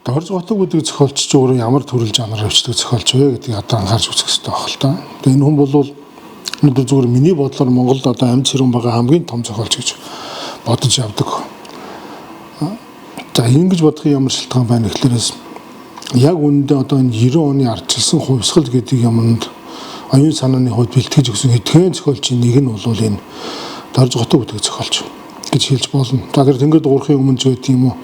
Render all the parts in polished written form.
Дорж Готов гэдэг зохиолч ч өөрөө ямар төрөл жанр авчдаг зохиолч вэ гэдгийг одоо анхаарч үзэх хэрэгтэй байх л та. Тэгээ энэ хүн бол өнөөдөр зүгээр миний бодлоор Монголд одоо амьд сэрүүн байгаа хамгийн том зохиолч гэж бодож явдаг. За, ингэж бодохын ямар шалтгаан байна гэхлээрээс яг үүндээ одоо энэ 90 оны ардчилсан хувьсгал гэдэг юмд оюун санааны хувьд бэлтгэж өгсөн хэдхэн зохиолчийн нэг нь бол энэ Дорж Готов гэдэг зохиолч гэж хэлж болно. За, тэр Тэнгэр дуурахын өмнө ч байдаг юм уу?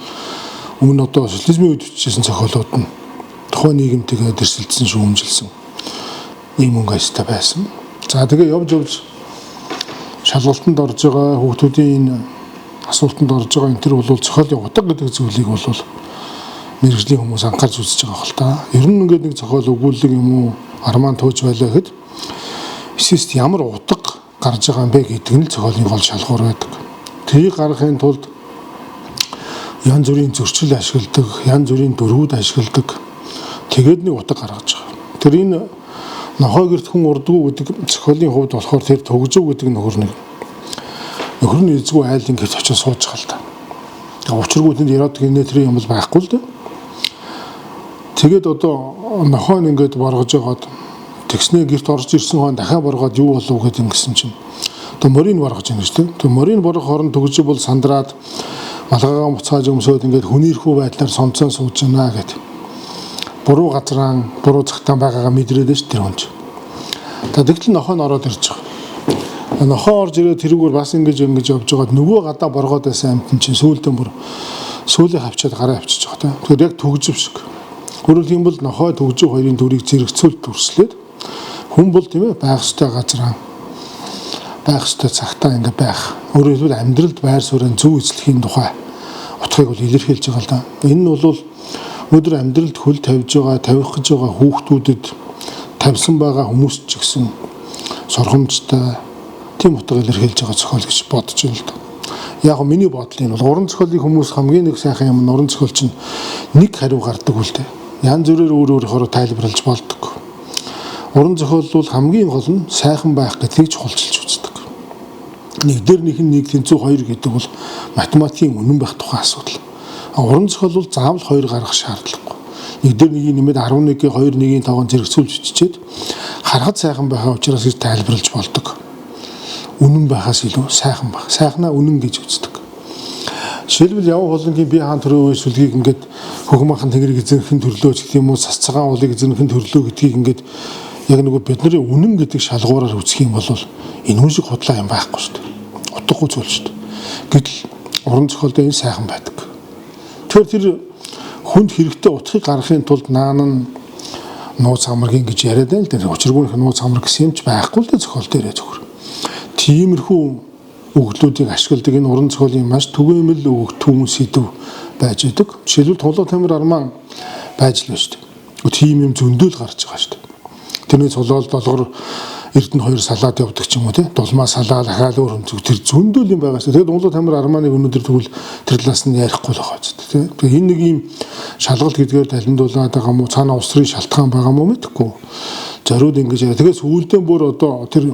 Өмнө одоо социализмын үед бичсэн зохиолууд нь тухайн нийгэмтэйгээ дэрсэлдсэн, шүүмжилсэн ийм мөнгө ажтай байсан. За, тэгээ явж явж шалгалтанд орж байгаа хүүхдүүдийн энэ асуултанд орж байгаа энэ төр бол зохиолын утга гэдэг зүйлийг бол мэргэжлийн хүмүүс анхаарч үзэж байгаа хэл та. Ер нь ингээд нэг зохиол өгүүлэг юм уу арман тууж байлаа гэхэд эсэст ямар утга гарч байгаа юм бэ гэдэг нь л зохиолын гол шалгуур байдаг. Тэрийг гаргахын тулд янз бүрийн зөрчил ашигладаг, янз бүрийн дөрүүд ашигладаг. Тэгээд нэг утга гаргаж байгаа. Тэр энэ нохой гэрт хүн урдгүй гэдэг зохиолын хувьд болохоор тэр төгжөв гэдэг нөхөр нэг нөхөр нь эзгүй айлын гэрт очиж сууж байгаа л та. Тэгээ учиргүй тэнд эротик нэтри юм бол байхгүй л дээ. Тэгээд одоо нохой нь ингээд боргож байгаад тэгснээ гэрт орж ирсэн хон дахиад боргоод юу болов гэдээ ингэсэн чинь одоо морийг боргож байна гэж тийм. Тэгээ морийг боргох хооронд төгжөв бол сандраад малгайгаа буцааж өмсөөд ингээд хүнийрхүү байдлаар сонцон сууж байна гэд. Буруу газрaan, буруу цагтаа байгаагаа мэдрээд ш тэр хүн чинь. За, тэгтэл нохой нь ороод ирж байгаа. Нохой орж ирээд тэрүүгээр бас ингэж ингэж явж байгаад нөгөө гадаа боргоод байсан амьтан чинь сүүлдэн бүр сүүлээ хавчаад гараа авчиж байгаа та. Тэгэхээр яг төгжив шиг. Өөрөөр хэлбэл нохой төгжив хоёрын дүрийг зэрэгцүүл дүрслээд хүн бол тийм ээ байх ёстой газраа байх ёстой цагтаа ингэ байх. Өөрөөр хэлбэл амьдралд байр суурийн зөв эзлэхийн тухай утгыг бол илэрхийлж байгаа л да. Энэ нь бол өнөөдөр амьдралд хөл тавьж байгаа, тавих гэж байгаа хүүхдүүдэд тавьсан байгаа хүмүүс ч гэсэн сургамжтай тийм утга илэрхийлж байгаа зохиол гэж бодож байна л да. Яг миний бодол энэ бол уран зохиолын хүмүүс хамгийн нэг сайхан юм уран зохиол чинь нэг хариу гардаг үл дээ. Янз бүрээр өөр өөрөөрөө тайлбарлаж болдог. Уран зохиол бол хамгийн гол нь сайхан байх гэдгийг чухалчилж үздэг. Нэг дээр нэг нь нэг тэнцүү хоёр гэдэг бол математикийн үнэн байх тухайн асуудал. А уран зохиол бол заавал хоёр гаргах шаардлагагүй. Нэг дээр нэгийг нэмээд 11-ийн 2 1-ийн тоогон зэрэгцүүлж бичээд харахад сайхан байхаа учраас гэж тайлбарлаж болдог. Үнэн байхаас илүү сайхан байх. Сайхнаа үнэн гэж үздэг. Жишээлбэл Яван хулангийн би хаан төрөө сүлгийг ингээд хөхөн махан тэнгэрийг эзэнхэн төрлөө гэх юм уу, цас цагаан уулыг эзэнхэн төрлөө гэдгийг ингээд яг нөгөө бидний үнэн гэдэг шалгуураар үзэх юм бол энэ хүн шиг худлаа юм байхгүй шүү дээ. Утгагүй зүйл шүү дээ. Гэтэл уран зохиолдоо энэ сайхан байдаг. Тэгэхээр тэр хүнд хэрэгтэй утгыг гаргахын тулд наан нь нууц амаргийн гэж яриад байна л да. Учиргүй их нууц амар гэсэн юм ч байхгүй л дээ зохиол дээрээ зөвхөн. Тиймэрхүү өгдлүүдийг ашигладаг энэ уран зохиолын маш түгээмэл өгөгтүүн сэдв байж идэг. Жишээлбэл Тулга Тамир Арман байж л байна шүү дээ. Тийм юм зөндөл гарч байгаа шүү дээ. Тэрний цолоол долгор Эрдэнэ хоёр салаад явдаг ч юм уу те. Дулмаа салаа ахаал өөр хүм тэр зөндөл юм байгаа шүү. Тэгээд Тулга Тамир Арманыг өнөөдөр тэгвэл тэр талаас нь ярихгүй л байгаа ч те. Тэгээд энэ нэг юм шалгалт гэдгээр талиндуулаад байгаа мó цаана улс төрийн шалтгаан байгаа мó мэдэхгүй. Зориуд ингэж яриа. Тэгээд сүүлдээ бүр одоо тэр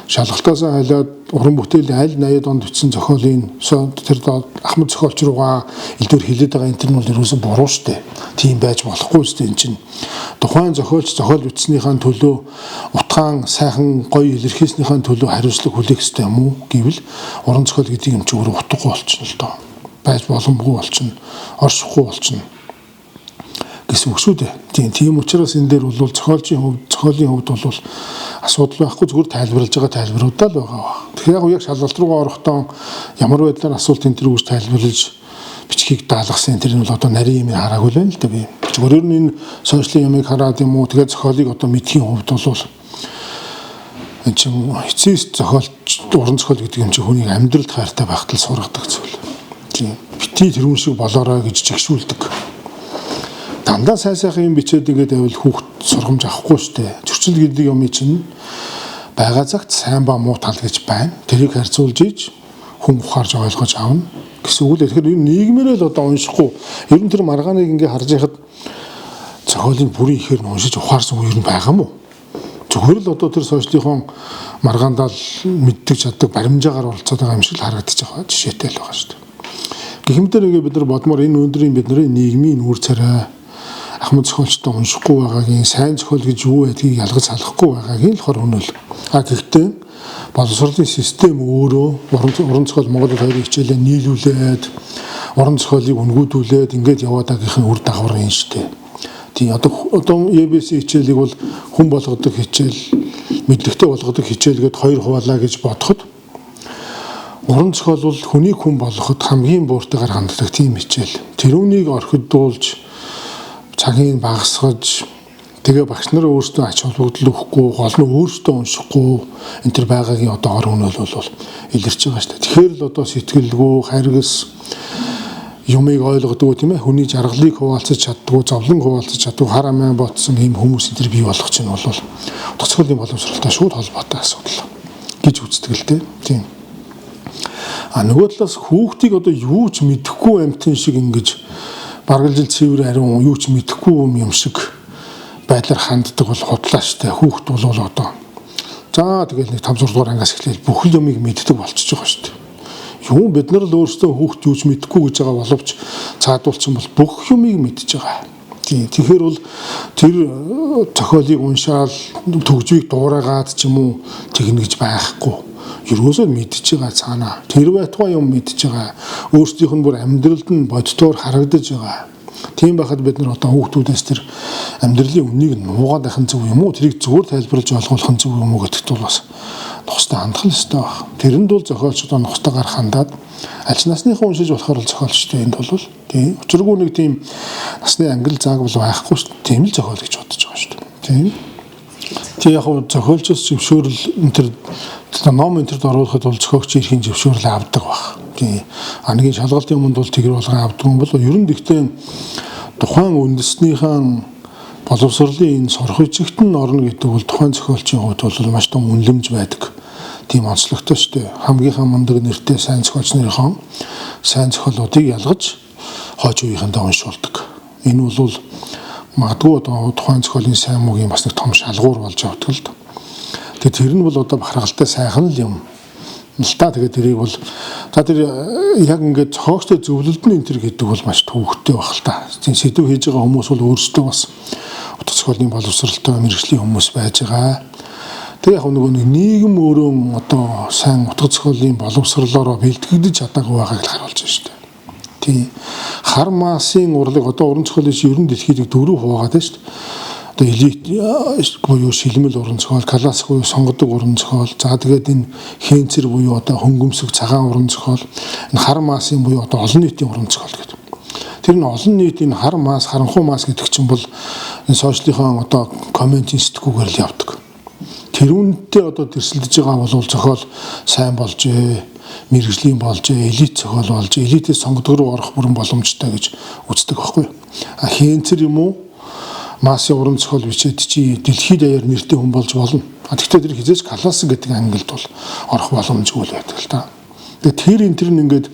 шалгалтаас хайлаад уран бүтээлийн аль 80-ад онд бичсэн зохиолын тэр Ахмад зохиолч руугаа элдвэр хилээд байгаа энэ төр нь бол ерөөсөө буруу штэ. Тийм байж болохгүй штэ энэ чинь. Тухайн зохиолч зохиол бичснийхаа төлөө утгаан сайхан гоё илэрхийлснийхаа төлөө хариуцлага хүлээх ёстой юм уу гэвэл уран зохиол гэдэг юм чи өөрөө утгагүй болчихно л доо. Байж боломгүй болчихно. Оршихгүй болчихно гэсэн үг шүү дээ. Тийм учраас энэ дээр бол зохиолчийн хувьд зохиолын хувьд бол асуудал байхгүй, зүгээр тайлбарлаж байгаа тайлбаруудаа л байгаа ба. Тэгэхээр яг шалгалт руугаа орохдоо ямар байдлаар асуулт энэ төр үгж тайлбарлаж бичгийг даалгасан тэр нь бол одоо нарийн юм хараагүй л байна л да би. Зүгээр нь энэ сошиалын юмыг хараад юм уу, тэгээд зохиолыг одоо мэдхийн хувьд бол энэ чинь эцэс зохиолч уран зохиол гэдэг юм чинь хүнийг амьдралд хайртай байхад л сургадаг зүйл. Тийм. Бити тэрүүн шиг болоорой гэж чигшүүлдэг. Дандаа сайн сайхан юм бичээд ингээд байвал хүүхд сургамж авахгүй шүү дээ. Зөрчил гэдэг юм чинь байгаа цагт сайн ба муу тал гэж байна. Тэрийг харьцуулж иж хүн ухаарж ойлгож авна гэсэн үг л. Тэгэхээр энэ нийгмээрээ л одоо уншихгүй. Ер нь тэр маргааныг ингээ харж яхад зохиолын бүрийн ихээр нь уншиж ухаарсан үе ер нь байгаа мó? Зүгээр л одоо тэр сошиалын маргаандаа л мэддэг чаддаг баримжаагаар оролцоод байгаа юм шиг л харагдаж байгаа жишээтэй л байгаа шүү дээ. Гэх мэтэр ингээ бид нар бодмоор энэ өндрийн бидний нийгмийн үр царай ахмад зохиолчтой уншихгүй байгаагийн, сайн зохиол гэж юу байдгийг ялгаж салахгүй байгаагийн л хор хөнөөл. А гэхдээ боловсролын систем өөрөө уран зохиол, Монгол хоёрын хичээлээ нийлүүлээд, уран зохиолыг үнгүүдүүлээд ингээд яваад байгаагийнхын үр дагавар юм шүү дээ. Тийм, одоо ABC хичээлийг бол хүн болгодог хичээл, мэдлэгтэй болгодог хичээл гээд хоёр хуваалаа гэж бодоход уран зохиол бол хүнийг хүн болгоход хамгийн бууртайгаар ханддаг тийм хичээл. Тэрүүнийг орхидуулж, цагийг багасгаж, тэгээ багш нар өөрсдөө ач холбогдол өгөхгүй, гол нь өөрсдөө уншихгүй энэ төр байгаагийн одоо ор хүнэл бол илэрч байгаа шүү дээ. Тэгэхээр л одоо сэтгэлгүй, харгас, юмыг ойлгодгүй, тийм ээ, хүний жаргалыг хуваалцаж чаддгүй, зовлон хуваалцаж чаддгүй, хар амиа ботсон ийм хүмүүс энэ төр бий болох чинь бол утга зохиолын боловсролтой шууд холбоотой асуудал гэж үздэг л дээ. Тийм. А нөгөө талаас хүүхдийг одоо юу ч мэдэхгүй амьтан шиг ингэж бараг л цэвэр ариун, юу ч мэдэхгүй юм шиг байдлаар ханддаг бол худлаа штэ. Хүүхд бол одоо за тэгэл нэг 5 6 дугаар ангиас эхлээл бүх юмыг мэддэг болчихж байгаа штэ. Юм бид нар л өөрсдөө хүүхд юу ч мэдэхгүй гэж байгаа боловч цаадуулсан бол бүх юмыг мэдж байгаа. Тийм. Тэгэхээр бол тэр зохиолыг уншаал төгжвийг дуурайгаад ч юм уу тэгнэ гэж байхгүй. Ерөөсөө мэдж байгаа цаанаа. Тэр байтугай юм мэдж байгаа. Өөрсдийнх нь бүр амьдралд нь боддоор харагдаж байгаа. Тийм байхад бид нар одоо хүүхдүүдээс тэр амьдралын үннийг нуугаад байх нь зөв юм уу? Тэрийг зүгээр тайлбарлаж ойлгуулах нь зөв юм уу гэдэгт бол бас нухацтай хандах л ёстой байх. Тэрэнд бол зохиолчдоо нухацтайгаар хандаад аль ч насныхан уншиж болохоор л зохиолчтой энд бол тийм учиргүй нэг тийм насны ангил зааг бол байхгүй шүү дээ. Тийм л зохиол гэж бодож байгаа шүү дээ. Тийм. Тэг яг хөө зохиолчос зөвшөөрөл энэ төр ном энэ төрд оруулахад бол зохиогч эрхийн зөвшөөрөл авдаг баг. Тийм. А нэгin шалгалтын өмнөд бол тэгэр болгон авдаг юм бол ер нь гэхдээ тухайн үндэснийхэн боловсролын энэ сурах бичигт нь орно гэдэг бол тухайн зохиолчийн хувьд бол маш том үнэлэмж байдаг. Тийм онцлогтой шүү дээ. Хамгийн мундаг нэртэй сайн зохиолч нарын сайн зохиолуудыг ялгаж хойч үеийнхэндээ уншуулдаг. Энэ бол магадгүй одоо тухайн зохиолын сайн муугийн бас нэг том шалгуур болж явдаг л доо. Тэгээ тэр нь бол одоо бахархалтай сайхан л юм л та. Тэгээ тэрийг бол за тэр яг ингээд зохиогчтой зөвлөлд нь энэ төр гэдэг бол маш төвөгтэй байх л та. Тийм сэдв хийж байгаа хүмүүс бол өөрсдөө бас утга зохиолын боловсролтой мэргэжлийн хүмүүс байж байгаа. Тэгээ яг нөгөө нэг нийгэм өөрөө одоо сайн утга зохиолын боловсролоороо бэлтгэгдэж чадаагүй байгааг л харуулж байна шүү дээ. Тийм. Хар масын урлаг одоо уран зохиолын ер нь дэлхийд дөрөв хуваагаад байна шүү дээ. Одоо элит буюу шилмэл уран зохиол, классик буюу сонгодог уран зохиол, за тэгээд энэ хэнцэр буюу одоо хөнгөмсөг цагаан уран зохиол, энэ хар масын буюу одоо олон нийтийн уран зохиол гэдэг. Тэр нь олон нийтийн хар мас, харанхуй мас гэдэг чинь бол энэ сошиалынхаа одоо комментийн сэтгүүгээр л явдаг. Тэр үнтэй одоо тэрсэлдэж байгаа бол зохиол сайн болжээ, мэргэжлийн болжээ, элит зохиол болж, элитээс сонгодог руу орох бүрэн боломжтой гэж үздэг байхгүй. А хэнцэр юм уу масын уран зохиол бичээд чи дэлхийд даяар нэртэй хүн болж болно. А тэгвэл тэр хизээч классик гэдэг ангилд бол орох боломжгүй л байдаг л та. Тэгээ тэр энэ тэр нь ингээд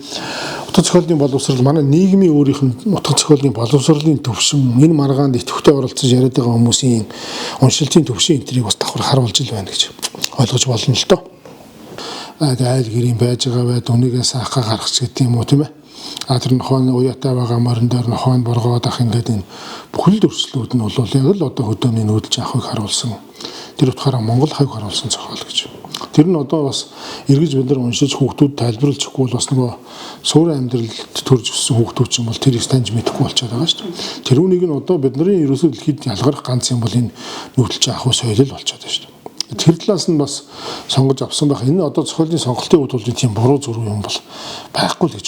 утга зохиолын боловсрол, манай нийгмийн өөрийнх нь утга зохиолын боловсролын төвшин, энэ маргаанд идэвхтэй оролцож яриад байгаа хүмүүсийн уншилтын төвшин энэ тэрийг бас давхар харуулж ил байна гэж ойлгож болно л доо. А тэгээ айл гэрийн байж байгаа байд үнийгээ саахаа гаргах гэдэг юм уу, тийм ээ. А тэр нохойн уяатай байгаа морин дээр нохойн боргоод ах ингээд энэ бүхэл төрслүүд нь бол яг л одоо хөдөөний нүүдэлж авахыг харуулсан. Тэр утгаараа Монгол хавь харуулсан зохиол гэж. Тэр нь одоо бас эргэж бид нар уншиж хүүхдүүд тайлбарлаж өгөхгүй бол бас нөгөө суурин амьдралд төрж өссөн хүүхдүүд ч юм бол тэрийг таньж мэдэхгүй болчиход байгаа шүү дээ. Тэр үнийг нь одоо бидний ерөөсөө дэлхийд ялгарх ганц юм бол энэ нүүдэлж авах соёл л болчиход байна шүү дээ. Тэр талаас нь бас сонгож авсан байх. Энэ одоо зохиолын сонголтын хувьд бол тийм буруу зүрх юм бол байхгүй л гэж